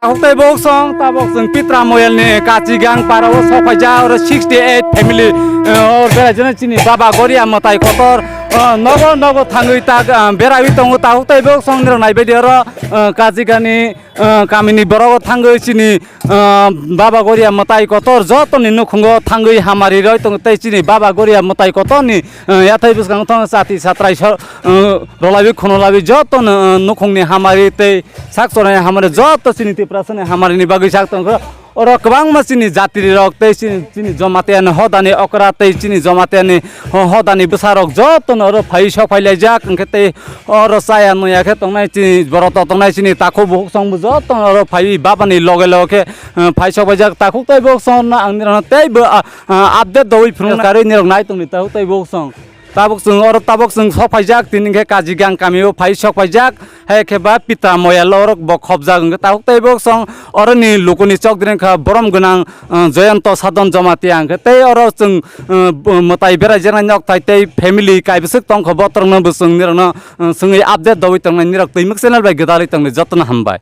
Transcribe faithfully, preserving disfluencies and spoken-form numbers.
Takhuk tei bok song, tabok chwng Pitra Moyal ni Kachigang para o sokphaijak, oro sixty eight family, eh, o beraijana chini baba Goria mwtai kotor, eh, nogo nogo thangwi tak, eh, berawi tongo. Takhuk tei bok song nirok naibaidi oro, eh, Kachigang ni, eh, kamini borok o thangwi chini, eh, baba Goria mwtai kotor jotoni nukhungo thangwi hamari roi tongo tei chini baba Goria mwtai kotor ni, eh, yathai bwskango thang chati satrai sor, eh, rolabi khunulabi jotono, eh, nukhungni hamari tei sak chorani hamari joto chini Tiprasani hamarini bagwi sak tongkha. Oro kwbangma chini jatiri rok tei chini, chini Jamatia ni hodani okra tei chini Jamatia ni ho-, hodani bwsa rok jotono oro phai sok phai laijak, hwnkhe tei oro chaya nuya khe tongnai chini borok to tongnai chini takhuk bukhuk song bo jotono oro phai babani loge loge khe, eh, phai sok paijak. Takhuk tei bok song no ang nirok no tei bo, ah, ah, update dogwi phunuk karwi nirok nai tongni takhuk tei bok song. Tabuk chwng oro tabuk chwng sok phaijak, tini khe Kachigang kamio phai sok phaijak, hai khe ba Pitra Moyal orok bo khopjak wngkhe. Tabuk tei bok song oroni lukuni chokdring kha borom gwnang, uh, Joyonto Sadon Jamatia hwnkhe tei oro chwng, uh, mwtai beraijak nai nok thai tei family kaibwswk tongkha botrokno bo chwng nirokno, uh, swngwi update dogwi tongnai nirok Twimuk channel bai gwdalwi tongdi jotono hambai.